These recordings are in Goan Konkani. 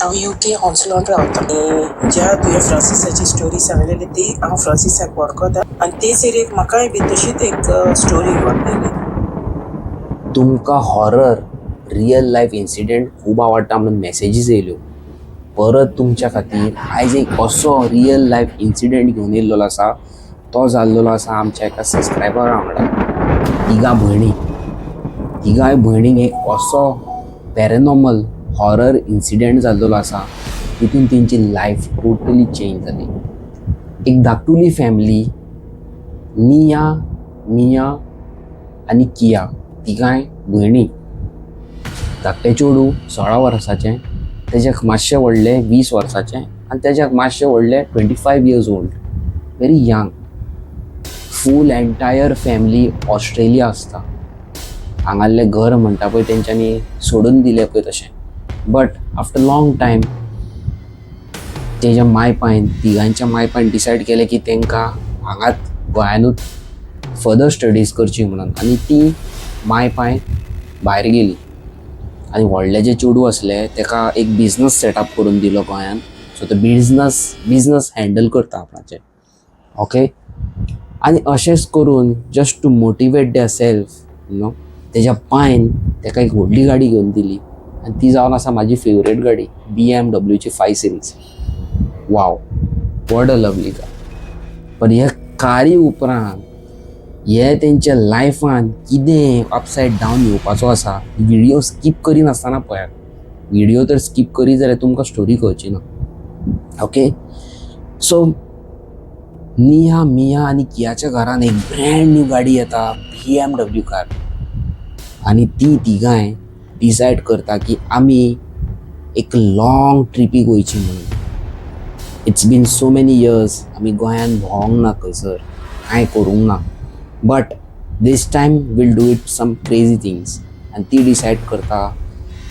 हांव युके हॉन्सलॉन रावता. ज्या तुवें फ्रांसिसाची स्टोरी सांगलेली ती हांव फ्रांसिसाक वळखता आनी तेच एरियेक म्हाकाय बी तशीच एक स्टोरी घडलेली. तुमकां हॉरर रियल लायफ इन्सिडेंट खूब आवडटा म्हणून मॅसेजीस येयल्यो. परत तुमच्या खातीर आयज एक असो रियल लायफ इन्सिडेंट घेवन येयल्लो आसा. तो जाल्लेलो आसा आमच्या एका सबस्क्रायबरा वांगडा. तिगां भयणी, तिगांय भयणींक एक असो पॅरेनॉर्मल हॉरर इन्सिडेंट जाल्लेलो आसा, तितून तेंची लायफ टोटली चेंज जाली. एक धाकटुली फॅमिली, निया, मिया आनी किया, तिगांय भयणी. धाकटें चेडूं 16 वर्साचें, तेज्याक मातशें व्हडलें 20 वर्साचें आनी तेज्याक मातशें व्हडलें 25 years old, very young. Full entire family Australia आसता. हांगासरलें घर म्हणटा पळय, तेंच्यांनी सोडून दिलें पळय तशें. बट आफ्टर लॉंग टायम तेज्या माय पायन, तिगांच्या माय पायन डिसायड केलें की तांकां हांगाच गोंयानूच फर्दर स्टडीज करची म्हणून. आनी ती माय पाय भायर गेली आनी व्हडलें जें चेडूं आसलें तेका एक बिजनस सेटअप करून दिलो गोंयान. सो तो बिजनस हँडल करता आपणाचें, ओके. आनी अशेंच करून just to motivate their self तेज्या पायन तेका एक व्हडली गाडी घेवन दिली आनी ती जावन आसा म्हाजी फेवरेट गाडी, बीएमडब्ल्यूची 5 series. Wow, what a lovely car! पण ह्या कारी उपरांत हे तेंच्या लायफान कितें अपसायड डावन येवपाचो आसा, व्हिडियो स्कीप करिनासतना पळयात. व्हिडियो तर स्कीप करीत जाल्यार तुमकां स्टोरी कळची ना. ओके, सो निया, मिया आनी कियाच्या घरान एक ब्रँड न्यू गाडी येता, बीएमडब्ल्यू कार. आनी ती तिगांय डिसायड करता की आमी एक लॉंग ट्रिपीक वयची म्हणून. It's been so many years आमी गोंयान भोंवंक ना, खंयसर कांय करूंक ना, but this time we'll do it some crazy things. आनी ती डिसायड करता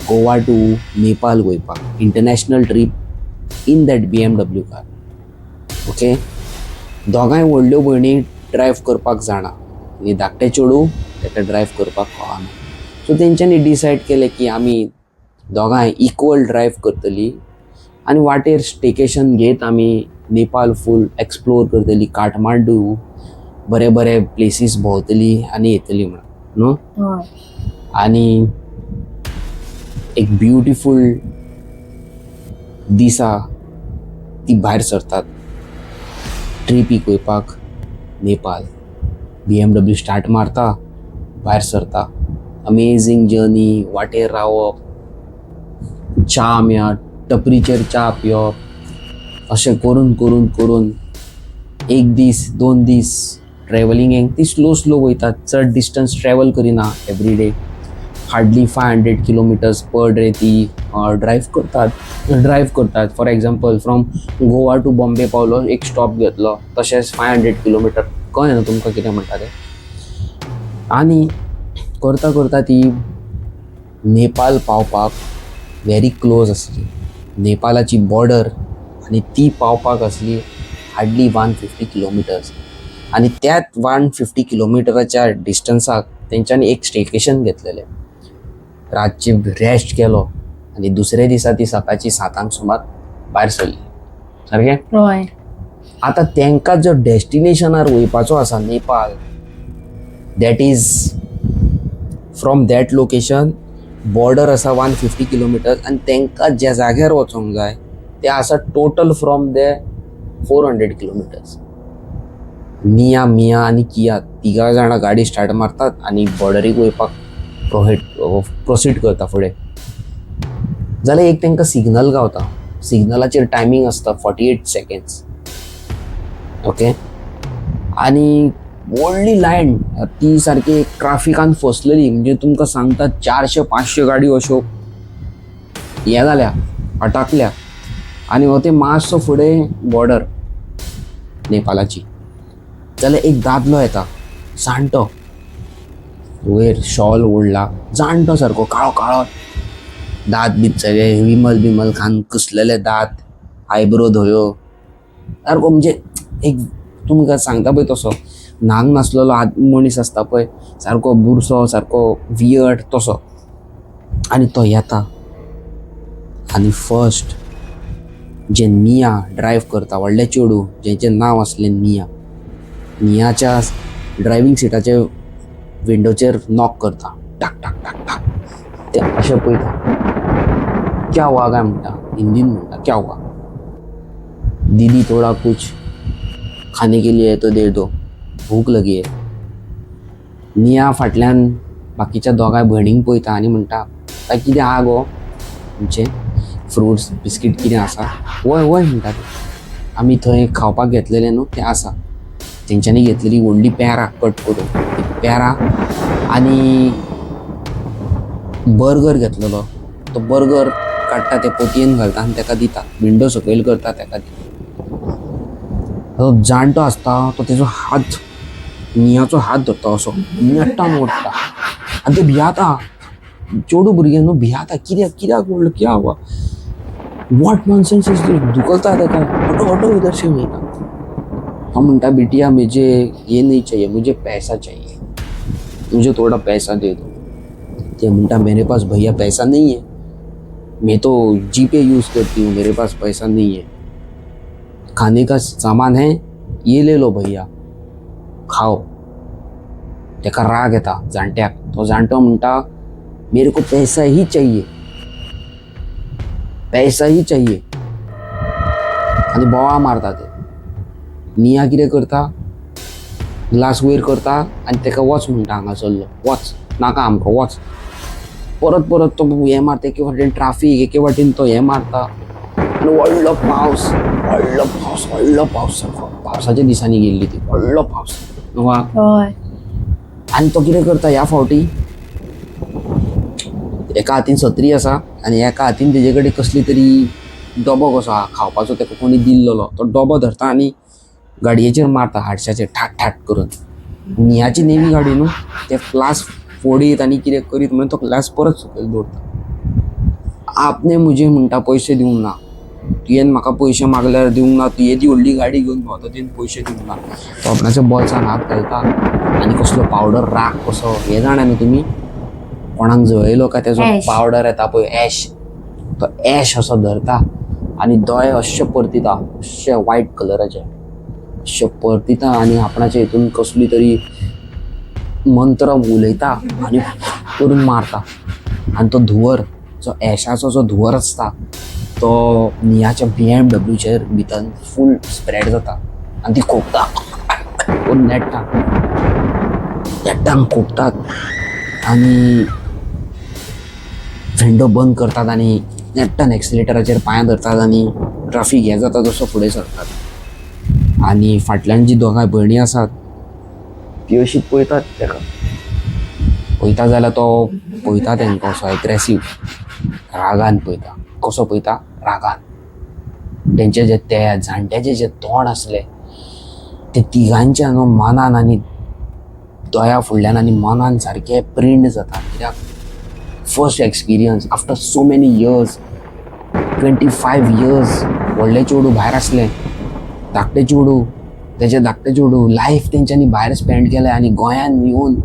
गोवा टू नेपाल वयपाक, international trip in that BMW car, okay. दोगांय व्हडल्यो भयणी ड्रायव करपाक जाणा आनी धाकटें चेडूं ताका ड्रायव करपाक कळना. सो तेंच्यांनी डिसायड केलें की आमी दोगांय इक्वल ड्रायव करतली आनी वाटेर स्टेकेशन घेत आमी नेपाल फूल एक्सप्लोर करतली, काठमांडू, बरे बरे प्लेसीस भोंवतली आनी येतली म्हणून, न्हू? हय. आनी एक ब्युटिफूल दिसा ती भायर सरतात ट्रिपीक वयपाक नेपाल. बीएमडब्ल्यू स्टार्ट मारता, भायर सरता. Amazing journey. वाटेर रावप, च्या मेळत टपरीचेर च्या पिवप, अशें करून करून करून एक दीस, 2 दीस ट्रॅवलिंगेक ती स्लो स्लो वयतात. चड डिस्टन्स ट्रॅवल करिना. Every day hardly 500 kilometers per day ती ड्रायव करतात. For example, from Goa to Bombay पावलो, एक स्टॉप घेतलो, तशेंच 500 किलोमिटर. कळ्ळें न्हू तुमकां कितें म्हणटा तें? आनी करता करता ती नेपाल पावपाक व्हेरी क्लोज आसली. नेपालाची बॉर्डर आनी ती पावपाक आसली हार्डली 150 किलोमिटर्स. आनी त्याच 150 किलोमिटराच्या डिस्टन्साक तेंच्यांनी एक स्टेकेशन घेतलेलें. रातची रेस्ट केलो आनी दुसऱ्या दिसा ती सकाळची 7 सुमार भायर सरली. सारकें? हय. आतां तांकां जो डेस्टिनेशनार वयपाचो आसा Nepal, that is from that location border आसा 150 किलोमिटर्स आनी तांकां ज्या जाग्यार वचोंक जाय तें आसा total from there 400 kilometers. निया, मिया आनी किया तिगां जाणां गाडी स्टार्ट मारतात आनी बॉर्डरीक वयपाक प्रोसीड करता फुडें. जाल्यार एक तांकां सिग्नल गावता. सिग्नलाचेर टायमींग आसता 48 सेकेंड्स, ओके. आनी व्हडली लायन ती सारकी ट्राफिकान फसलेली. म्हणजे तुमकां सांगता, 400 500 गाडयो अश्यो हे जाल्या, अटाकल्या. आनी हो ते मातसो फुडें बॉर्डर नेपालाची. जाल्यार एक दादलो येता, जाणटो, वयर शॉल ओडला, जाणटो सारको, काळो काळो, दांत बीत सगळे विमल बिमल खावन कुसलेले दांत, आयब्रो धव्यो सारको. म्हणजे एक तुमकां सांगता पळय तसो न्हांग नासलेलो मनीस आसता पळय, सारको बुरसो, सारको वियर्ड तसो. आनी तो येता आनी फर्स्ट जे निया ड्रायव्ह करता, व्हडलें चेडूं जेचें नांव आसलें निया, नियाच्या ड्रायव्हींग सिटाचे विंडोचेर नॉक करता, टाक टाक टाक टाक. ते अशें पळयता, क्या हुआ काय म्हणटा, हिंदीन म्हणटा, क्या हुआ दीदी, थोड़ा कुछ खाने के लिए तो दे दो, भूक लगी है. निया फाटल्यान बाकीच्या दोगांय भयणींक पळयता आनी म्हणटा, काय कितें आहा गो तुमचें, फ्रुट्स बिस्कीट कितें आसा? वय वय म्हणटा ते, आमी थंय खावपाक घेतलेलें न्हू तें आसा. तेंच्यांनी घेतलेली व्हडली पेरां कट करून, ती पेरां आनी बर्गर घेतलेलो, तो बर्गर काडटा, ते पोतयेन घालता आनी तेका दिता, विंडो सकयल करता, तेका दिता. तो जाणटो आसता तो तेजो हात, नियाचो हात धरता, असो नेटान ओडटा आनी ते भियाता. चेडूं भुरगें न्हू, भियाता, कित्याक कित्याक म्हणलो, क्या हुआ, what nonsense is this, धुकलता तेका, हटो हटो इधर से म्हणटा. तो म्हणटा, बिटिया मुझे ये नहीं चाहिए, मुझे पैसा चाहिए, मुझे थोड़ा पैसा दे दो. ते म्हणटा, मेरे पास भैया पैसा नहीं है, मैं तो जी पे यूज़ करती हूँ, मेरे पास पैसा नहीं है, खाने का सामान है, ये ले लो भैया, खाओ. तेका राग येता जाणट्याक. तो जाणटो म्हणटा, मेरे को पैसा ही चाहिए, पैसा ही चाहिए, आनी बोवाळ मारता ते. निया कितें करता, ग्लास वयर करता आनी तेका वच म्हणटा हांगासरलो, वच, नाका आमकां, वच. परत परत तो हें मारता, एके वाटेन ट्राफीक, एके वाटेन तो हें मारता आनी व्हडलो पावस, व्हडलो पावस, व्हडलो पावस, सारको पावसाच्या दिसांनी गेल्ली ती, व्हडलो पावस वा. आनी तो कितें करता ह्या फावटी, एका हातीन सत्री आसा आनी एका हातीन तेजे कडेन कसली तरी डबो कसो आहा खावपाचो, तेका कोणी दिल्लो, तो डबो धरता आनी गाडयेचेर मारता हारशाचेर ठाट ठाट करून. नियाची नेवी गाडी न्हू, ते ग्लास फोडीत आनी कितें करीत म्हणून तो ग्लास परत सकयल दवरता. आपणे मुझे म्हणटा, पयशे दिवंक ना, तुवें म्हाका पयशे मागल्यार दिवंक ना, तूं येदी व्हडली गाडी घेवन भोंवता, तुवें पयशे दिवंक ना. तो आपणाच्या बोल्सान हात घालता आनी कसलो पावडर, राग कसो, हें जाणा न्हू तुमी, कोणाक जळयलो काय तेजो Ash. Powder येता पळय, एश, तो एश असो धरता आनी दोळे अशे परतिता, अशे वायट कलराचे अशे परतिता आनी आपणाच्या हितून कसली तरी मंत्र उलयता आनी करून मारता. आनी तो धुंवर जो एशाचो जो धुंवर आसता तो नियाच्या बीएमडब्ल्यूचेर भितर फूल स्प्रेड जाता आनी ती खोकता करून नेट्टा, नेट्टान खोकतात आनी विंडो बंद करतात आनी नेट्टान एक्सिलेटराचेर पांय धरतात आनी ट्राफीक हें जाता तसो फुडें सरतात. आनी फाटल्यान जी दोगांय भयणी आसात ती अशी पळयतात तेका, पळयता जाल्यार तो पळयता तेंकां असो एग्रेसीव रागान पळयता. कसो पळयता? रागान. तेंचे जे ते जाणट्याचे जे तोंड आसलें ते तिगांच्या न्हू मनान आनी दोळ्या फुडल्यान आनी मनान सारकें प्रिंट जाता, कित्याक first experience after so many years, 25 years. व्हडलें चेडूं भायर आसलें, धाकटें चेडूं, तेजें धाकटें चेडूं, लायफ तेंच्यांनी भायर स्पेंड केलें आनी गोंयान येवन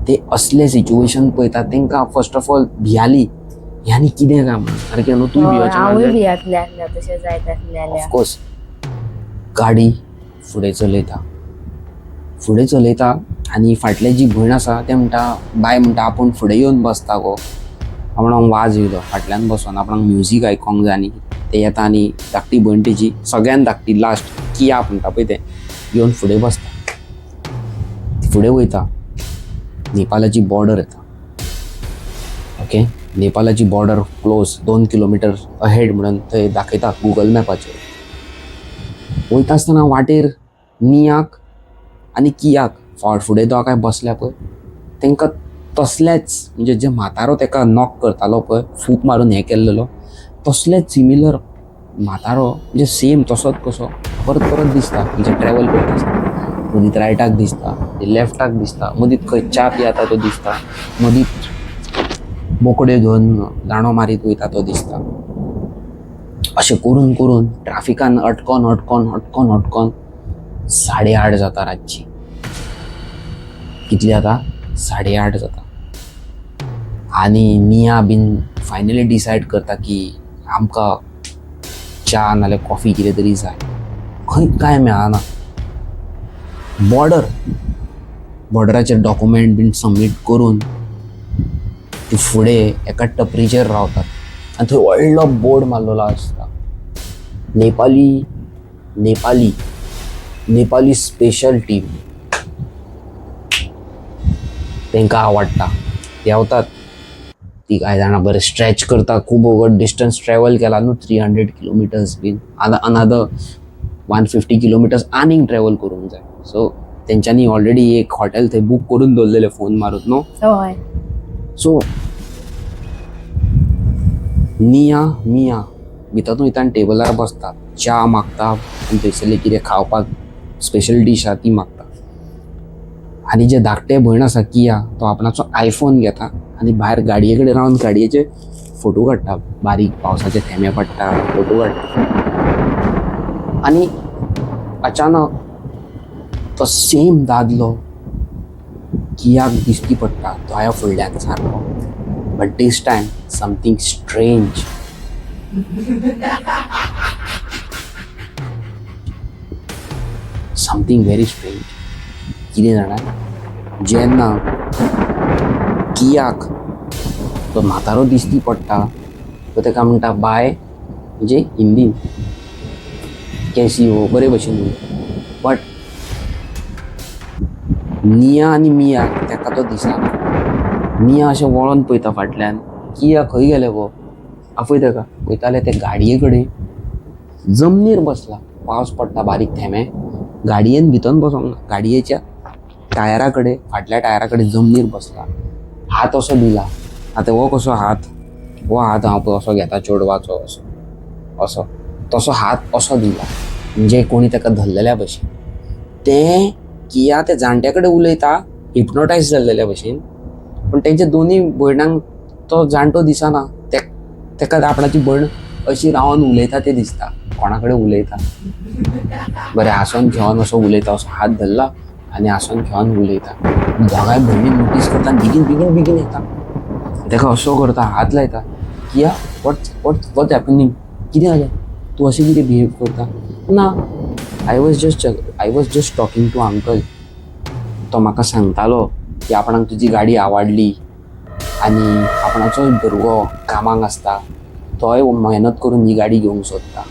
ते असलें सिच्युएशन पळयतात, तेंकां फर्स्ट ऑफ ऑल भियाली ह्यानी कितें काय म्हणून. सारकें न्हू, तूं भियोचें हांवूय ना जाल्यार? भियातलें आसलें तशें जायत आसलें जाल्यार. ऑफकोर्स. गाडी फुडें चलयता, फुडें चलयता आनी फाटली जी भयण आसा तें म्हणटा, बाय म्हणटा, आपूण फुडें येवन बसता गो, आपणाक वाज येयलो फाटल्यान बसोन, आपणाक म्युजीक आयकोंक जाय. आनी ते येता आनी धाकटी भयण तेजी, सगळ्यान धाकटी, लास्ट किया म्हणटा पळय, तें येवन फुडें बसता. फुडें वयता, नेपालाची बॉर्डर येता, ओके, नेपालाची बॉर्डर क्लोज, 2 किलोमिटर अहेड म्हणून थंय दाखयता गुगल मॅपाचेर. वयता आसतना वाटेर नियाक आनी कियाक फुडें दोगांय बसल्या पळय, तांकां तसलेच, म्हणजे जे म्हातारो ताका नॉक करतालो पळय, फूक मारून हें केल्लेलो, तसलेच सिमिलर म्हातारो, म्हणजे सेम तसोच कसो परत परत दिसता. म्हणजे ट्रॅवल करता आसतना मदींत रायटाक दिसता, लेफ्टाक दिसता, मदींत खंय च्या पियेता तो दिसता, मदींत बोकड्यो घेवन दांडो मारीत वयता तो दिसता. अशें करून करून ट्राफिकान अटकोन अटकोन अटकोन अटकोन 8:30 जाता रातची. कितली जाता? 8:30 जाता. आनी निया बीन फायनली डिसायड करता की आमकां च्या नाल्यार कॉफी कितें तरी जाय. खंय कांय मेळना. बॉर्डर, बॉर्डराचेर डॉक्युमेंट बीन सबमीट करून ती फुडें एका टपरीचेर रावतात आनी थंय व्हडलो बोर्ड मारलेलो आसता, नेपाली नेपाली नेपाली स्पेशल टीम. तांकां आवडटा, देंवतात ती कांय जाणां बरें स्ट्रेच करता. खूब व्हड डिस्टन्स ट्रॅवल केला न्हू, 300 किलोमिटर्स बीन, आतां अनादर 150 किलोमिटर्स आनीक ट्रॅवल करूंक जाय. सो तेंच्यांनी ऑलरेडी एक हॉटेल थंय बूक करून दवरलेलें फोन मारून न्हू. हय. सो निया मिया भितर वयता आनी टेबलार बसता, च्या मागता आनी थंयसरलें कितें खावपाक स्पेशल डीश आहा ती मागता. आनी जे धाकटे भयण आसा किया, तो आपणाचो आयफोन घेता आनी भायर गाडये कडेन रावन गाडयेचे फोटो काडटा. बारीक पावसाचे थेंबे पडटा, फोटो काडटा. आनी अचानक तो सेम दादलो कियाक दिश्टी पडटा दोळ्या फुडल्यान सारको. But this time something strange, something very strange. कितें जाणा, जेन्ना कियाक तो म्हातारो दिश्टी पडटा तो ताका म्हणटा बाय, म्हणजे हिंदीन कैसी हो, बरे भशेन उलयता. बट निया आनी मिया ताका तो दिसना. मिया अशें वळोन पळयता फाटल्यान, किया खंय गेलें गो, आपय ताका. वयता जाल्यार ते गाडये कडेन जमनीर बसला. पावस पडटा बारीक थेंबे, गाडयेन भितर बसोंक ना, गाडयेच्या टायरा कडेन, फाटल्या टायरा कडेन जमनीर बसला. हात असो दिला. आतां हो कसो हात, हो हात हांव पळय असो घेता चेडवाचो, असो असो तसो हात असो दिला, म्हणजे कोणी ताका धरलेल्या भशेन. तें किया त्या जाणट्या कडेन उलयता हिप्नोटायज जाल्लेल्या भशेन. पूण तेंच्या दोनूय भयणांक तो जाणटो दिसना. तेका आपणाची भयण अशी रावन उलयता तें दिसता, कोणा कडेन उलयता, बरें हांसोन खेळोन असो उलयता, असो हात धरला आनी हांसोन खेळोन उलयता. दोगांय भयणी नोटीस करता, बेगीन बेगीन बेगीन येता, ताका असो करता, हात लायता. किया, what what what happening, कितें जालें, तूं अशें कितें बिहेव करता? ना, I was just talking to uncle. तो म्हाका सांगतालो की आपणाक तुजी गाडी आवडली आनी आपणाचोय भुरगो कामाक आसता, तोय मेहनत करून ही गाडी घेवंक सोदता.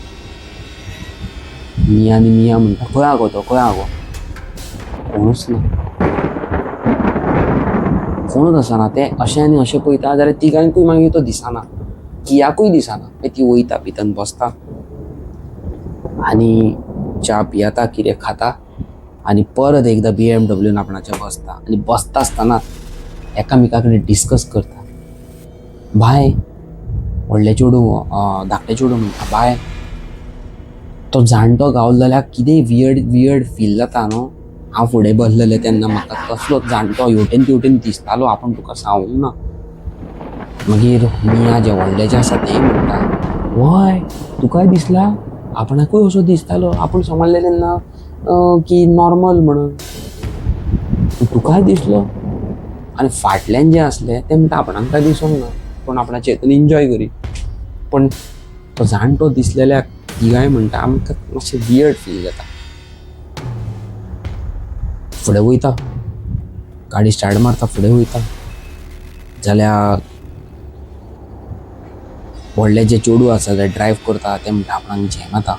मिया आनी मिया म्हणटा, खंय आगो तो, खंय आगो? कोणूच ना, कोणूच आसना. ते अशें आनी अशें पळयता जाल्यार तिगांकूय मागीर तो दिसना, कियाकूय दिसना. मागीर ती वयता, भितर बसता आनी च्या पियेता, कितें खाता आनी परत एकदां BMW आपणाच्या बसता. आनी बसता आसतना एकामेका कडेन डिस्कस करता. बाय, व्हडलें चेडूं, धाकटें चेडूं म्हणटा, बाय तो जाणटो गावलो जाल्यार कितें वियर्ड वियर्ड फील जाता न्हू. हांव फुडें बसलेलें तेन्ना म्हाका कसलो जाणटो हेवटेन तेवटेन दिसतालो, आपूण तुका सांगूंक ना. मागीर मिया जें व्हडलें जें आसा तें म्हणटा, वय तुकाय दिसला, आपणाकूय असो दिसतालो, आपूण समजलें तेन्ना की नॉर्मल म्हणून, तुकाय दिसलो. आनी फाटल्यान जें आसलें तें म्हणटा आपणाक काय दिसोंक ना, पूण आपणाचे हितून एन्जॉय करी. पूण तो जाणटो दिसलेल्याक तिगांय म्हणटा आमकां मातशें वियर्ड फील जाता. फुडें वयता, गाडी स्टार्ट मारता, फुडें वयता जाल्यार व्हडलें जें चेडूं आसा तें ड्रायव करता, तें म्हणटा आपणाक झेम येता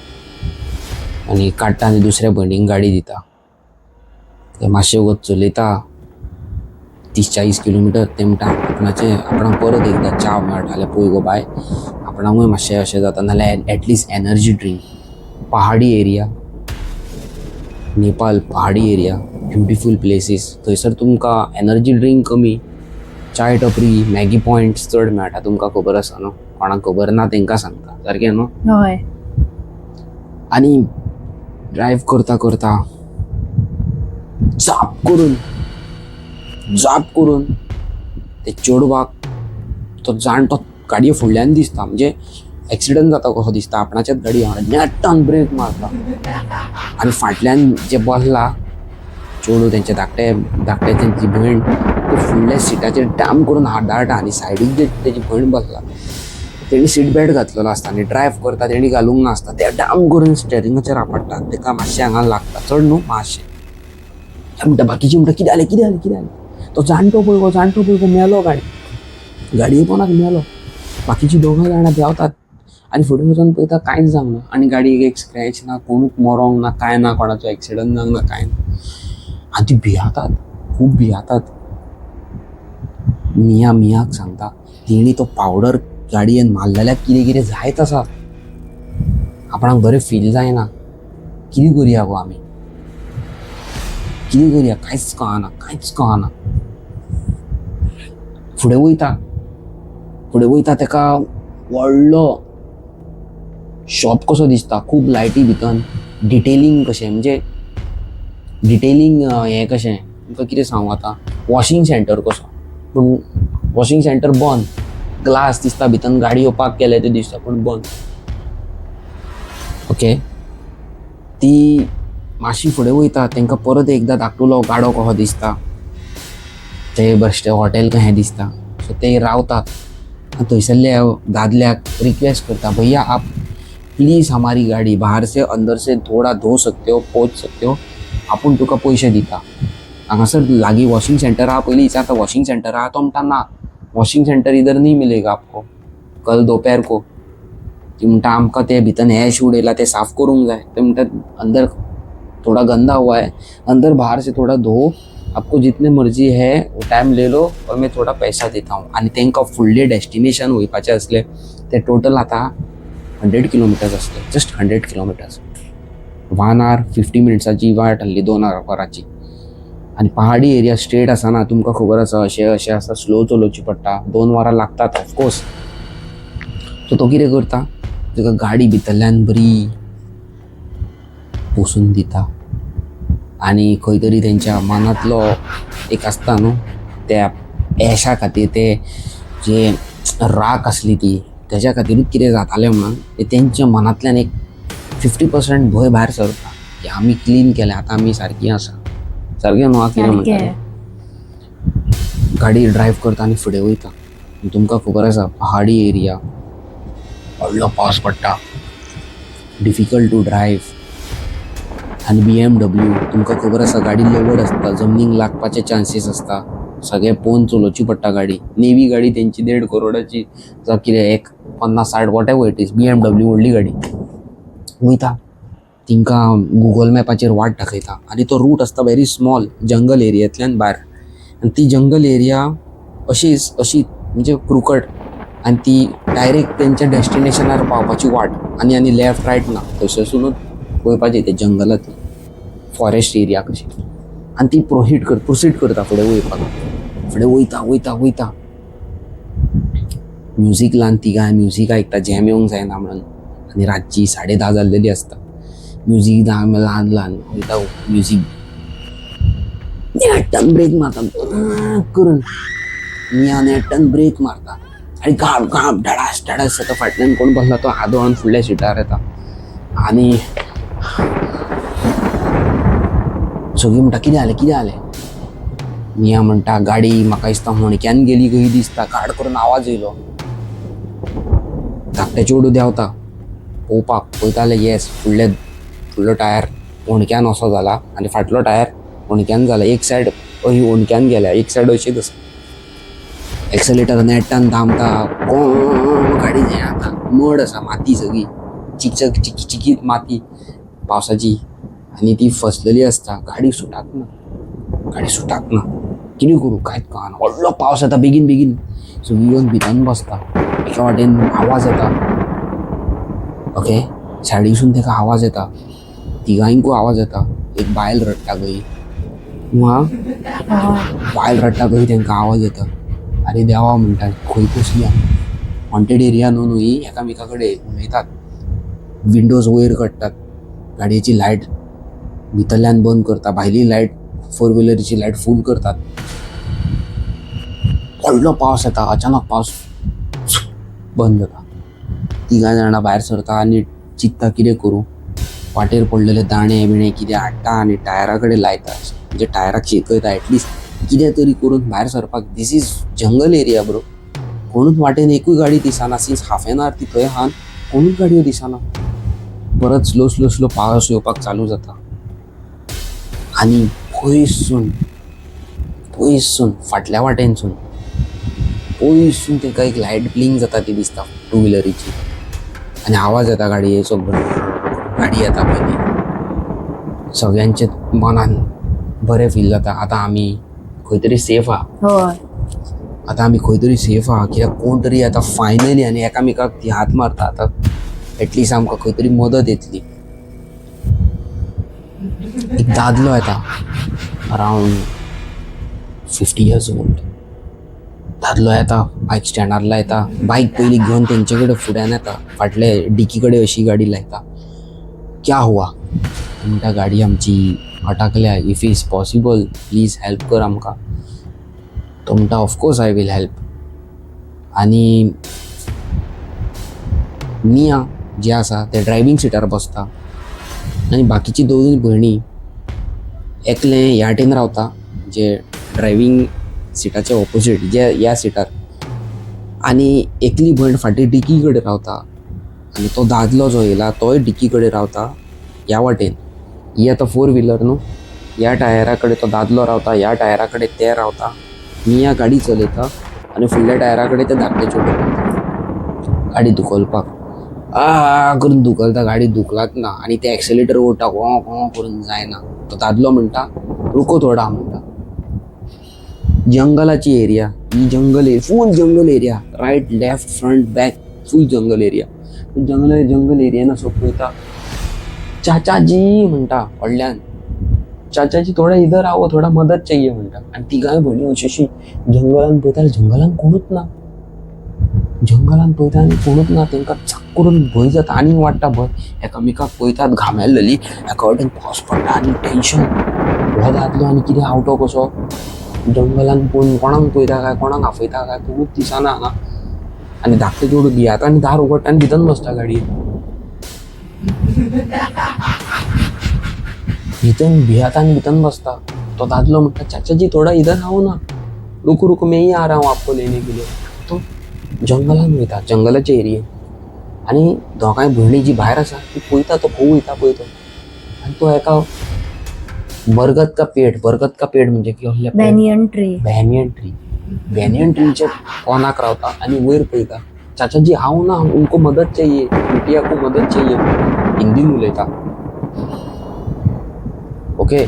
आनी काडटा आनी दुसऱ्या भयणीक गाडी दिता. तें मातशें वगत चलयता 30-40 किलोमिटर, तें म्हणटा आपणाचें आपणाक परत एकदां च्या मेळटा जाल्यार पळय गो बाय, आपणाकूय मातशें अशें जाता, नाल्यार एटलिस्ट एनर्जी ड्रिंक. पहाडी एरिया, नेपाल पहाडी एरिया, ब्युटिफूल प्लेसीस, थंयसर तुमकां एनर्जी ड्रिंक कमी, चाय टपरी, मॅगी पॉयंट्स चड मेळटा. तुमकां खबर आसा न्हू, कोणाक खबर ना तांकां सांगता, सारकें न्हू? हय. आनी ड्रायव करता करता जाप करून जाप करून ते चेडवाक तो जाणटो गाडये फुडल्यान दिसता, म्हणजे एक्सिडंट जाता कसो दिसता, आपणाच्याच गाडी नेटान ब्रेक मारता आनी फाटल्यान जे बसला चेडूं तेंचे धाकटे धाकटे तेंची भयण, ते फुडल्या सिटाचेर डाम करून हात दाळटा आनी सायडीक जे तेजी भयण बसला तेणी सीट बेल्ट घातलेलो आसता आनी ड्रायव करता तेणी घालूंक नासता. ते डाम करून स्टेरिंगाचेर आपडटा, तेका मातशें हांगा लागता, चड न्हू मातशें. म्हणटा बाकीची म्हणटा कितें जालें कितें जालें कितें जालें. तो जाणटो पळय गो, जाणटो पळय गो मेलो, गाडी गाडये पोनाक मेलो. बाकीची दोगां जाणां देंवतात आनी फुडें वचून पळयता कांयच जावंक ना आनी गाडयेक एक स्क्रॅच ना, कोणूच मरोंक ना, कांय ना, कोणाचो एक्सिडंट जावंक ना, कांय ना. आनी ती भियातात, खूब भियातात. मिया मियाक सांगता तेणी तो पावडर गाडयेन मारलेल्याक कितें कितें जायत आसा, आपणाक बरें फील जायना, कितें करुया गो आमी, कितें करुया, कांयच कळना, कांयच कळना. फुडें वयता, फुडें वयता, तेका व्हडलो शॉप कसो दिसता, खूब लायटी भितर, डिटेलिंग कशें, म्हणजे डिटेलिंग हें कशें तुमकां कितें सांगू आतां, वॉशिंग सेंटर कसो, पूण वॉशिंग सेंटर बंद, ग्लास दिसता भितर, गाडयो पार्क केले ते दिसता पूण बंद. ओके, ती मातशी फुडें वयता, तांकां परत एकदां धाकटुलो गाडो कसो दिसता, ते बेश्टे हॉटेल कशें दिसता. सो ते रावतात आनी थंयसरल्या दादल्याक रिक्वेस्ट करता, भैया आप प्लीज हमारी गाडी बाहर से अंदर से थोड़ा धो सकते हो, पोंछ सकते हो, आपूण तुका पयशे दिता. हांगासर लागीं वॉशिंग सेंटर आहा, पयलीं विचारता वॉशिंग सेंटर आहा, तो म्हणटा ना, वॉशिंग सेंटर इधर नहीं मिलेगा आपको, कल दोपहर को. ती म्हणटा आमकां ते भितर एश उडयला ते साफ करूंक जाय. ते म्हणटा अंदर थोड़ा गंदा हुआ है, अंदर बाहर से थोड़ा धो, आपको जितने मर्जी है वो टायम ले लो और मैं थोड़ा पैसा देता हूँ. आनी तांकां फुडलें डेस्टिनेशन वयपाचें आसलें तें टोटल आतां 100 किलोमिटर्स आसलें, जस्ट 100 किलोमिटर्स. 1 our 50 मिनट्साची वाट आसली, 2 वरांची. आनी पहाडी एरिया स्ट्रेट आसना, तुमकां खबर आसा, अशें अशें आसा, स्लो चलोवची पडटा, 2 वरां लागतात ऑफकोर्स. सो तो कितें करता, ताका गाडी भितरल्यान बरी पोसून दिता आनी खंय तरी तेंच्या मनांतलो एक आसता न्हू त्या एशा खातीर, ते जे राख आसली ती तेज्या खातीरूच कितें जातालें म्हणून ते तेंच्या मनांतल्यान एक 50% भंय भायर सरता की आमी क्लीन केलें, आतां आमी सारकी आसा, सारकें न्हू कितें म्हणटा. गाडी ड्रायव करता आनी फुडें वयता. तुमकां खबर आसा पहाडी एरिया, व्हडलो पावस पडटा, डिफिकल्ट टू ड्रायव. आनी BMW तुमकां खबर आसा गाडी लवड आसता, जमनीक लागपाचे चान्सीस आसता, सगळें पळोवन चलोवची पडटा गाडी. नेवी गाडी तेंची 1.5 करोडाची जावं कितें, एक 50-60 what ever it is, BMW व्हडली गाडी. वयता, तिंकां गुगल मॅपाचेर वाट दाखयता आनी तो रूट आसता व्हेरी स्मॉल, जंगल एरियांतल्यान भायर, आनी ती जंगल एरिया अशीच अशी म्हणजे क्रुकट, आनी ती डायरेक्ट तेंच्या डेस्टिनेशनार पावपाची वाट, आनी आनी लेफ्ट रायट ना, थंयसरसूनच वयपाचें ते जंगलांतली फॉरेस्ट एरिया कशी. आनी ती प्रोसीड करता फुडें वयपाक, फुडें वयता वयता वयता, म्युजीक लावन तिगांय म्युजीक आयकता, जॅम येवंक जायना म्हणून. आनी रातची 10:30 जाल्लेली आसता, म्युजीक ल्हान ल्हान वयता, म्युजीक नेटान ब्रेक मारता करून, मिया नेटान ब्रेक मारता आनी घाप घाप धडास धडास जाता. फाटल्यान कोण बसला तो आदळून फुडल्या सिटार येता आनी सगळीं म्हणटा कितें जालें कितें जालें. मिया म्हणटा गाडी म्हाका दिसता होणक्यान गेली खंय दिसता, गाड करून आवाज येयलो. धाकटे चेडूं देंवता पळोवपाक, पळयता जाल्यार येस फुडलो टायर होणक्यान असो जाला आनी फाटलो टायर होणक्यान जाला, एक सायड अशी होणक्यान गेल्या, एक सायड अशीच आसा. एक्सलेटर नेटान दामता, कोण गाडी हें जाता, मड आसा, माती सगळी चिकचक चिकी चिकीत माती पावसाची, आनी ती फसलेली आसता, गाडी सुटाक ना, गाडी सुटाक ना, कितें करूं कांयच कळना. व्हडलो पावस येता बेगीन बेगीन, सगळीं येवन भितर बसता. एका वाटेन आवाज येता, ओके सायडीसून ताका आवाज येता, तिगांयकूय आवाज येता. एक बायल रडटा खंय, बायल रडटा खंय, तांकां आवाज येता. आरे देवा म्हणटा खंय कसली हॉन्टेड एरिया न्हू न्हू, एकामेका कडेन उलयतात, विंडोज वयर काडटात, गाडयेची लायट भितरल्यान बंद करता, भायली लायट 4 व्हिलरीची लायट फूल करतात. व्हडलो पावस येता, अचानक पावस बंद जाता. तिगां जाणां भायर सरता आनी चिंत्ता कितें करूं, वाटेर पडलेले दाणे बिणे कितें हाडटा आनी टायरा कडेन लायता, म्हणजे टायराक शेकयता, एटलिस्ट कितें तरी करून भायर सरपाक. This is jungle area bro. कोणूच वाटेन एकूय गाडी दिसना. सिन्स हाफ एन our ती थंय आहान, कोणूच गाडयो दिसना. परत स्लो स्लो स्लो पावस येवपाक चालू जाता आनी पयसून पयसून फाटल्या वाटेनसून पयसून तांकां एक लायट ब्लिंक जाता ती दिसता टू व्हिलरीची आनी आवाज येता गाडयेचो, गाडी येता पळय ती. सगळ्यांचे मनान बरें फील जाता, आतां आमी खंय तरी सेफ आहा. आतां आमी खंय तरी सेफ आहा, कित्याक कोण तरी आतां फायनली. आनी एकामेकाक ती हात मारता, आतां एटलिस्ट आमकां खंय तरी मदत येतली. एक दादलो येता, अरावंड 50 इयर्स ओल्ड दादलो येता, बायक स्टँडार लायता. बायक पयलीं घेवन तेंचे कडेन फुड्यान येता, फाटले डिकी कडेन अशी गाडी लायता. क्या हुआ? म्हणटा, गाडी आमची अटकल्या, if is possible please help कर आमकां. तो म्हणटा, of course I will help. आनी मिया जे आसा ते ड्रायवींग सिटार बसता आनी बाकीची दोनूय भयणी, एकलें ह्या वाटेन रावता जे ड्रायवींग सिटाच्या ऑपोजीट जे ह्या सिटार, आनी एकली भयण फाटीं डिकी कडेन रावता आनी तो दादलो जो येयला तोय डिकी कडेन रावता ह्या वाटेन. ही आतां फोर व्हिलर न्हू, ह्या टायरा कडेन तो दादलो रावता, ह्या टायरा कडेन ते रावता. मिया गाडी चलयता आनी फुडल्या टायरा कडेन ते धाकटे चेडूं रावता. गाडी धुकलपाक आ करून धुकलता, गाडी धुकलात ना आनी ते एक्सेलेटर ओडटा, वो वो करून जायना. तो दादलो म्हणटा, रुको थोडा म्हणटा. जंगलाची एरिया ही, जंगल, फूल जंगल area, right left front back फूल जंगल एरिया. जंगल जंगल एरियान असो पळयता. चाचाजी म्हणटा व्हडल्यान, चाचाजी थोडा इधर आओ, थोडा मदत चाहिए म्हणटा. आनी तिगांय भयणी अशी अशी जंगलान पळयता, जंगलान कोणूच ना. जंगलान पळयता आनी कोणूच ना. तांकां चक करून भंय जाता आनी वाडटा भंय. एकामेकाक पळयतात, घामेल जाली. एका वटेन पावस पडटा आनी टेंशन. हो दादलो आनी कितें आवटो कसो जंगलान पळोवन कोणाक पळयता काय, कोणाक आपयता काय, कोणूच दिसना हांगा. आनी धाकटे चेडूं भियाता आनी दार उगडटा आनी भितर बसता गाडयेन. भितर भियाता आनी भितर बसता. तो दादलो म्हणटा, चाचा जी थोडा इधर आओ ना. रुको रुको, मैं ही आ रहा हूँ आपको लेने के लिए. तो जंगलान वयता, जंगलाच्या एरियेन, आनी दोगांय भयणी जी भायर आसा ती पळयता तो खंय वयता पळय तो. आनी तो एका बरगद का पेड, बरगद का पेड म्हणजे कसलें पेड? Banyan tree. Banyan tree. Banyan ट्रीच्या कोनाक रावता आनी वयर पळयता. चाचा जी आओ ना, उनको मदत चाहिए, बिटिया को मदत चाहिए. हिंदीन उलयता, ओके,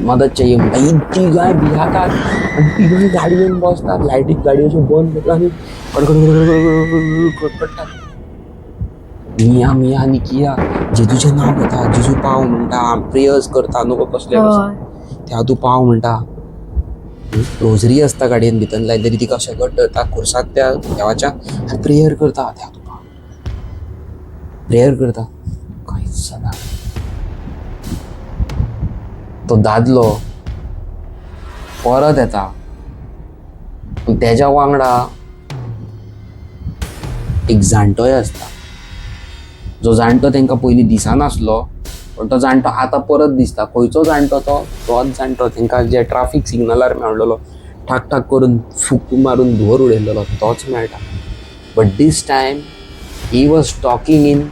मदत चाहिए म्हणटा. ही तिगांय भियातात आनी तिगांय गाडयेन बसतात. लायटीक गाडयो अश्यो बंद करता आनी कडकड कडकडटात. मिया मिया आनी किया जेजूचें नांव घेता, जेजू पाव म्हणटा, प्रेयर्स करता न्हू कसले कसले. त्या तूं पाव म्हणटा. रोजरी आसता गाडयेन भितर लायतरी, तिका अशें घट धरता खुर्साक त्या देवाच्या आनी प्रेयर करता. त्या तूं पाव प्रेयर करता, कांयच जायना. तो दादलो परत येता पूण तेज्या वांगडा एक जाणटोय आसता. जो जाणटो तांकां पयलीं दिसनासलो, पण तो जाणटो आतां परत दिसता. खंयचो जाणटो तो? तोच जाणटो तांकां जे ट्राफीक सिग्नलार मेळलेलो, ठाक ठाक करून फूक मारून धुंवर उडयलेलो, तोच मेळटा. But this time he was talking in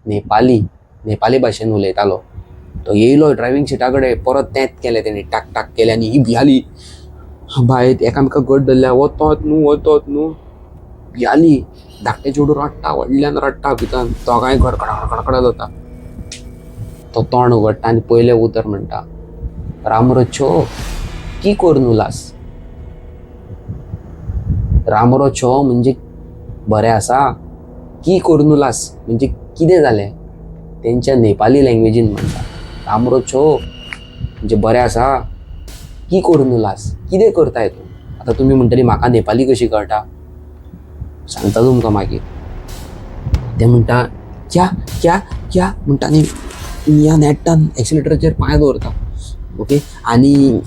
Nepali. Nepali भाशेन उलयतालो तो. येयलो ड्रायव्हिंग सिटा कडेन, परत तेंच केलें तेणी, टाक टाक केलें आनी ही भियाली बाय. एकामेकाक घट धरल्या. हो तोच न्हू, हो तोच न्हू. भियाली. धाकटें चेडूं रडटा, व्हडल्यान रडटा भितर. दोगांय घडघड कडकड जाता. तो तोंड उगडटा आनी पयलें उतर म्हणटा, राम्रो छो, की कोर्नुलास? राम्रो छो म्हणजे बरें आसा, की कोर्नुलास म्हणजे कितें जालें, तेंच्या नेपाली लँग्वेजीन म्हणटा. राम्रो छो म्हणजे बरें आसा, की कोर्नुलास कितें करताय तूं. आतां तुमी म्हणटली, म्हाका नेपाली कशी कळटा? सांगता तुमकां मागीर. ते म्हणटा, क्या क्या क्या म्हणटा आनी मिया नेट्टान एक्सिलेटराचेर पांय दवरता, ओके. आनी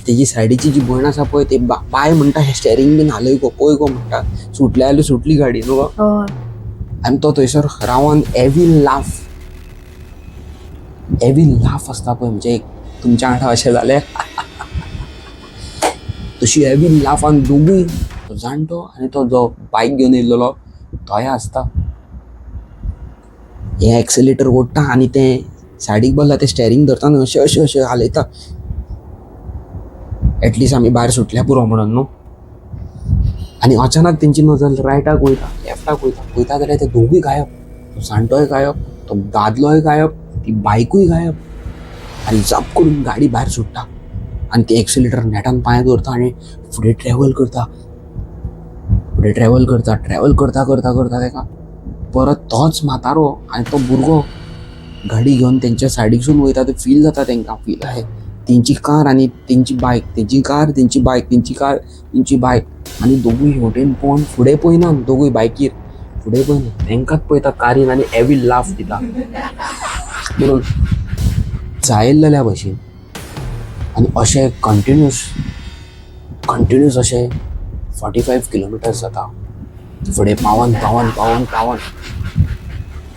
तेजी सायडीची जी भयण आसा पळय, ती बाय म्हणटा, हें स्टेरींग बीन हालय गो, पळय गो म्हणटा, सुटले जाल्यार सुटली गाडी न्हू गो. आनी तो थंयसर रावन एवी लाफ, एवी लाफ आसता पळय, म्हणजे एक तुमच्या वांगडा अशें जालें तशी एवी लाफान दोगूय तो जाणटो आनी तो जो बायक घेवन येयल्लो तोय आसता. हे एक्सिलेटर ओडटा आनी तें सायडीक बसला तें स्टेरींग धरता न्हू, अशें अशें अशें हालयता, एटलिस्ट आमी भायर सुटल्या पुरो म्हणून न्हू. आनी अचानक तेंची नजर रायटाक वयता, लेफ्टाक वयता, वयता जाल्यार ते दोगूय गायब. तो जाणटोय गायब, तो दादलोय गायब, ती बायकूय गायब. आनी जप करून गाडी भायर सुट्टा आनी ती एक्सिलेटर नेटान पांय दवरता आनी फुडें ट्रॅवल करता, फुडें ट्रॅवल करता, ट्रॅवल करता करता करता तेका परत तोच म्हातारो आनी तो भुरगो गाडी घेवन तेंच्या सायडीकसून वयता ते फील जाता तेंकां. फील आहे तेंची कार आनी तेंची बायक, तेंची कार तेंची बायक, तेंची कार तेंची बायक. आनी दोगूय हेवटेन पळोवन फुडें पळयनात, दोगूय बायकीर फुडें पळयना, तेंकांच पळयता कारीन आनी एवी लाफ दिता म्हणून जायल्ल्या भशेन. आनी अशें कंटिन्यूस कंटिन्यूस अशें 45 किलोमिटर्स जाता. फुडें पावन पावन पावन पावन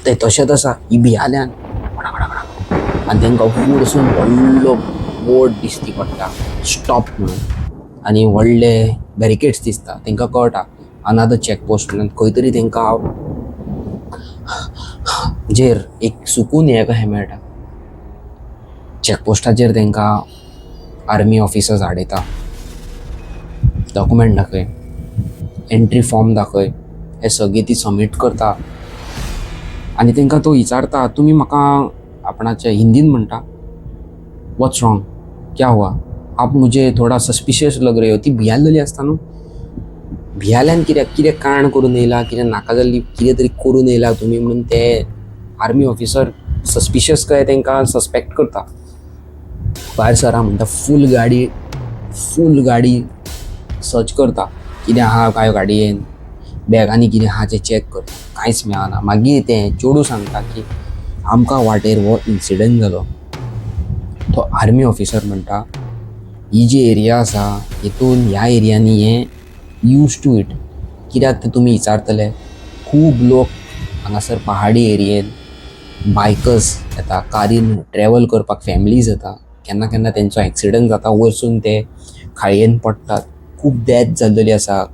ते तशेंच आसा. ही भियाल्यान आनी तेंकां फुडसून व्हडलो बोर्ड दिश्टी पडटा स्टॉप म्हणून आनी व्हडले बॅरिकेड्स दिसता. तेंकां कळटा अनादर चॅक पोस्ट म्हणून खंय तरी तेंकां जेर एक सुकून हें कशें मेळटा. चॅकपोस्टाचेर तेंकां आर्मी ऑफिसर्स आडयता, डॉक्युमेंट दाखय, एंट्री फॉर्म दाखय, हे सगळें ती सबमीट करता. आनी तेंकां तो विचारता, तुमी म्हाका आपणाचे हिंदीन म्हणटा, वॉट्स रॉंग, क्या हुआ, आप मुझे थोडा सस्पिशियस लग रहे हो. ती भियालेली आसता न्हू, भियाल्यान कित्याक कितें काण करून येयला, कितें नाका जाल्ली कितें तरी करून येयला तुमी म्हणून ते आर्मी ऑफिसर सस्पिशियस काय तेंकां सस्पेक्ट करता. भायर सरा म्हणटा, फूल गाडी, फूल गाडी सर्च करता, कितें आहा काय गाडयेन, बॅगांनी कितें आहा तें चॅक करता, कांयच मेळना. मागीर तें चेडूं सांगता की आमकां वाटेर हो इन्सिडंट जालो. तो आर्मी ऑफिसर म्हणटा, ही जी एरिया आसा हितून ह्या एरियांनी हें यूज टू it. कित्याक तें तुमी विचारतले, खूब लोक हांगासर पहाडी एरियेन बायकर्स येता, कारीन ट्रॅवल करपाक फॅमिलीज येता. केन्ना केन्ना तेंचो एक्सिडंट जाता, वयरसून ते खाळयेन पडटात. खूब डॅथ जाल्लेली आसा,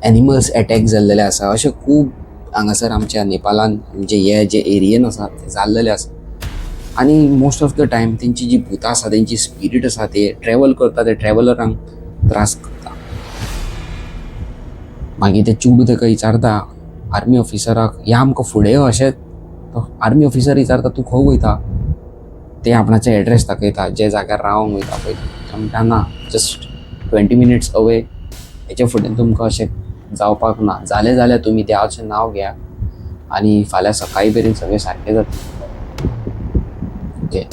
एनिमल्स एटॅक जाल्लेले आसा. अशें खूब हांगासर आमच्या नेपालान म्हणजे हे जे एरियेन आसा ते जाल्लेले आसा. आनी मोस्ट ऑफ the time तेंची जी भुतां आसा, तेंची स्पिरीट आसा, ते ट्रॅवल करता, ते ट्रॅवलरांक त्रास करता. मागीर ते चेडूं तेका विचारता आर्मी ऑफिसराक, या आमकां फुडें अशेंच. तो आर्मी ऑफिसर विचारता, तूं खंय वयता? ते आपणाचे एड्रेस दाखयता, जे जाग्यार रावंक वयता पळय. ते म्हणटा, ना, जस्ट 20 मिनिट्स अवे, हेच्या फुडें तुमकां अशें जावपाक ना, जालें जाल्यार तुमी देवाचें नांव घेया आनी फाल्यां सकाळीं मेरेन सगळें सारकें जातलें. ओके.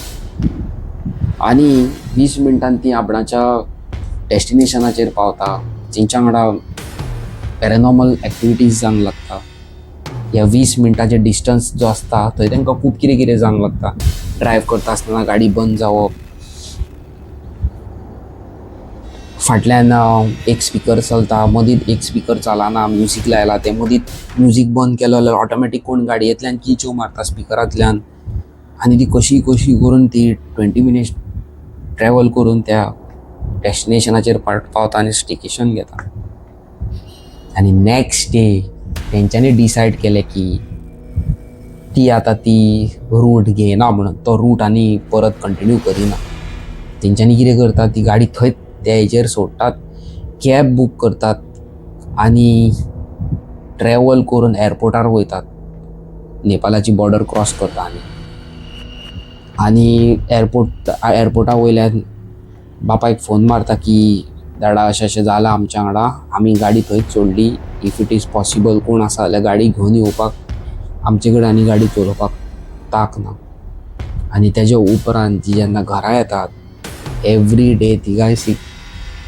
आनी 20 मिनटान ती आपणाच्या डेस्टिनेशनाचेर पावता. तेंच्या वांगडा पॅरानॉर्मल एक्टिविटीज जावंक लागता. ह्या 20 मिनटाचे डिस्टन्स जो आसता थंय तांकां खूब कितें कितें जावंक लागता. ड्रायव करता आसतना गाडी बंद जावप, फाटल्यान एक स्पिकर चलता, मदींत एक स्पिकर चलना, म्युजीक लायला तें मदींत म्युजीक बंद केलो जाल्यार ऑटोमॅटीक कोण गाडयेंतल्यान किळच्यो मारता स्पिकरांतल्यान. आनी ती कशी कशी करून ती 20 मिनिट्स ट्रॅवल करून त्या डेस्टिनेशनाचेर पावता आनी स्टेकेशन घेता. आनी नॅक्स्ट डे तेंच्यांनी डिसायड केलें की ती आतां ती रूट घेयना म्हणून, तो रूट आनी परत कंटिन्यू करिना. तेंच्यांनी कितें करता, ती गाडी थंयच त्या हेजेर सोडटात, कॅब बूक करतात आनी ट्रॅवल करून एअरपोर्टार वयतात. नेपालाची बॉर्डर क्रॉस करता आनी आनी एअरपोर्टा वयल्यान बापायक फोन मारता की डाडा, अशें अशें जालां आमच्या वांगडा, आमी गाडी थंयच सोडली, if it is possible कोण आसा जाल्यार गाडी घेवन येवपाक, आमचे कडेन आनी गाडी चलोवपाक ताक ना. आनी तेज्या उपरांत ती जेन्ना घरा येतात, एवरी डे तिगांय सीक,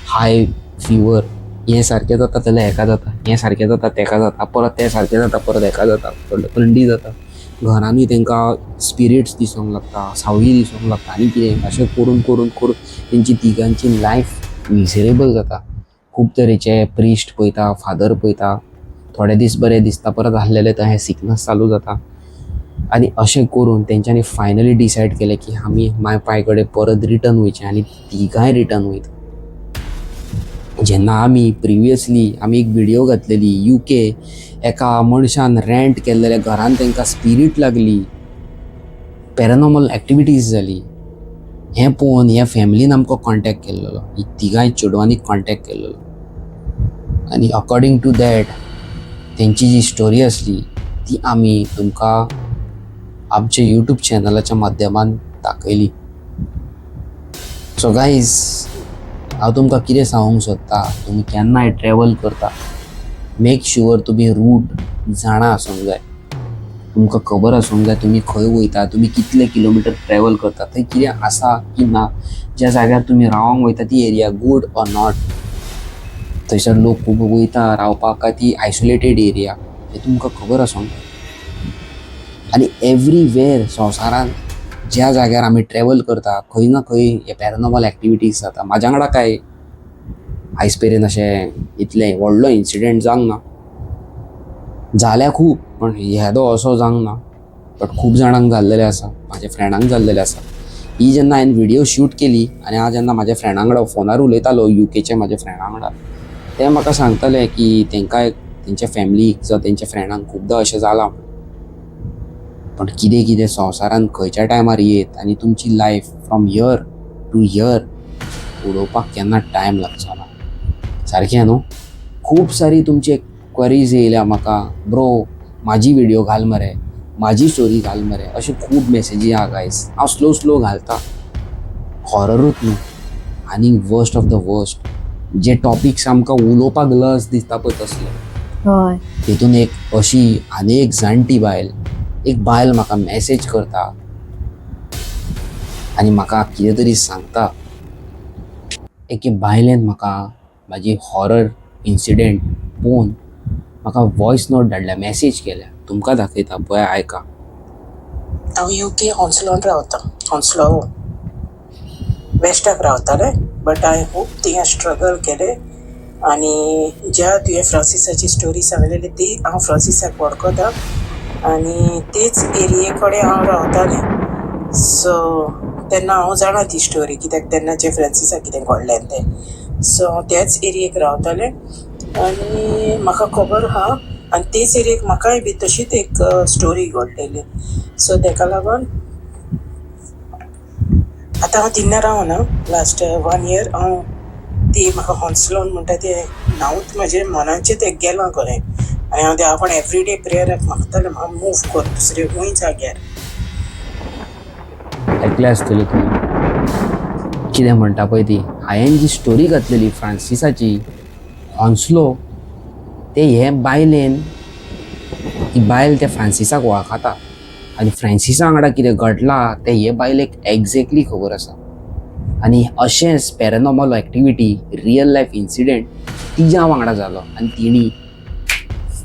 हाय फिवर. हें सारकें जाता जाल्यार हेका जाता, हें सारकें जाता तेका जाता, परत तें सारकें जाता, परत हेका जाता, थंडी जाता. घरानूय तांकां स्पिरिट्स दिसूंक लागता, सावळी दिसूंक लागता आनी कितें अशें करून करून करून तेंची तिगांची लायफ मिजरेबल जाता. खूब तरेचे प्रिस्ट पळयता, फादर पळयता, थोडे दीस बरें दिसता, परत आहलेले तशें सिकनस चालू जाता. आनी अशें करून तेंच्यांनी फायनली डिसायड केलें की आमी माय पाय कडेन परत रिटर्न वयचें आनी तिगांय रिटर्न वयता. जेन्ना आमी प्रिवियसली आमी एक व्हिडिओ घातलेली, युके एका मनशान रेंट केल्लेल्या घरान तांकां स्पिरीट लागली, पॅरानॉर्मल एक्टिविटीज जाली, हें पळोवन ह्या फॅमिलीन आमकां कॉन्टेक्ट केल्लो, ही तिगांय चेडवांनी कॉन्टेक्ट केल्लो आनी अकॉर्डिंग टू that तेंची जी स्टोरी आसली ती आमी तुमकां आमच्या यूट्यूब चॅनलाच्या माध्यमान दाखयली. सो गायज, हांव तुमकां कितें सांगूंक सोदता, तुमी केन्नाय ट्रॅवल करता, मेक शुअर तुमी रूट जाणा आसूंक जाय, तुमकां खबर आसूंक जाय तुमी खंय वयता, तुमी कितले किलोमिटर ट्रॅवल करता, थंय कितें आसा की ना, ज्या जाग्यार तुमी रावोंक वयता ती एरिया गूड ऑर not, थंयसर लोक खूब वयता रावपाक काय ती आयसोलेटेड एरिया, हें तुमकां खबर आसूंक जाय. आनी एवरीवेर संवसारांत ज्या जाग्यार आमी ट्रॅवल करता खंय ना खंय हे पॅरानॉर्मल एक्टिविटीज जाता. म्हाज्या वांगडा काय आयज मेरेन अशें इतलें व्हडलो इन्सिडंट जावंक ना, जाल्या खूब पण येदो असो जावंक ना, बट खूब जाणांक जाल्लेलें आसा, म्हाज्या फ्रेंडांक जाल्लेलें आसा. ही जेन्ना हांवें व्हिडियो शूट केली आनी हांव जेन्ना म्हाज्या फ्रेंडा वांगडा फोनार उलयतालो, युकेच्या म्हाज्या फ्रेंडा वांगडा, ते म्हाका सांगताले की तांकां तेंच्या फॅमिलीक जावं तेंच्या फ्रेंडांक खुबदां अशें जालां. पण कितें कितें संवसारांत खंयच्या टायमार येत आनी तुमची life from here to here उडोवपाक केन्ना टायम लागचो ना. सारकें न्हू? खूब सारी तुमचे क्वेरीज येयल्या म्हाका, ब्रो म्हाजी व्हिडियो घाल मरे, म्हाजी स्टोरी घाल मरे, अशे खूब मॅसेजी आहा गायज. हांव स्लो स्लो घालता, हॉररूच न्हू आनी worst of the worst J topics आमकां उलोवपाक लज दिसता पळय तसले. तितून एक अशी आनी एक जाणटी बायल, एक बायल म्हाका मॅसेज करता आनी म्हाका कितें तरी सांगता. एके बायलेन म्हाका म्हाजी हॉरर इन्सिडेंट पळोवन म्हाका वॉयस नोट धाडल्या, मॅसेज केल्या. तुमकां दाखयता, पळय आयका. हांव युके हॉन्सलॉन रावता, हॉन्सलो वेस्टाक रावतालें, बट हांवें खूब थिंगा स्ट्रगल केलें. आनी ज्या तुवें फ्रांसिसाची स्टोरी सांगलेली ती हांव फ्रांसिसाक वळखता आनी तेच एरिये कडेन हांव रावतालें. सो तेन्ना हांव जाणा ती स्टोरी, कित्याक तेन्ना जे फ्रांसिसाक कितें घडलें तें. सो हांव त्याच एरियेक रावतालें आनी म्हाका खबर आहा आनी तेच एरियेक म्हाकाय बी तशीच एक स्टोरी घडलेली. सो तेका लागून आतां हांव थिंगा रावना, लास्ट वन इयर हांव ती म्हाका हॉन्सलोन म्हणटा तें नांवूच म्हाजे मनाचें तें गेलां खरें. आनी हांव देवा कोण एवरीडे प्रेयराक मागतालें म्हाका मूव कर दुसरे खूंय जाग्यार. ऐकलें आसतलें तुमी कितें म्हणटा पळय ती. हांवें जी स्टोरी घातलेली फ्रांसिसाची हॉन्सलो, ते हे बायलेन, ती बायल त्या फ्रांसिसाक वळखता आनी फ्रांसिसा वांगडा कितें घडलां तें हे बायलेक एग्जॅक्टली खबर आसा. आनी अशेंच paranormal activity real life incident तिज्या वांगडा जालो आनी तिणी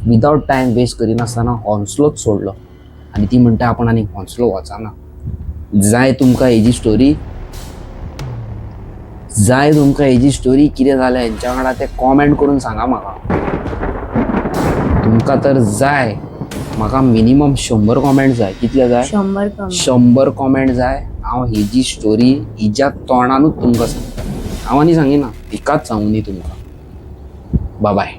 विदावट टायम वेस्ट करिनासतना हॉन्सलोच सोडलो आनी ती म्हणटा आपूण आनी हॉन्सलो वचना. जाय तुमकां हेजी स्टोरी? जाय तुमकां हेजी स्टोरी? कितें जालें हेंच्या वांगडा तें कॉमेंट करून सांगा म्हाका. तुमकां तर जाय, म्हाका मिनिमम 100 कॉमेंट जाय. कितले जाय? 100 कॉमेंट. 100 कॉमेंट जाय. हांव हेजी स्टोरी हिज्या तोंडानूच तुमकां सांगता, हांव आनी सांगिना, हिकाच सांगूनी तुमकां. बाय.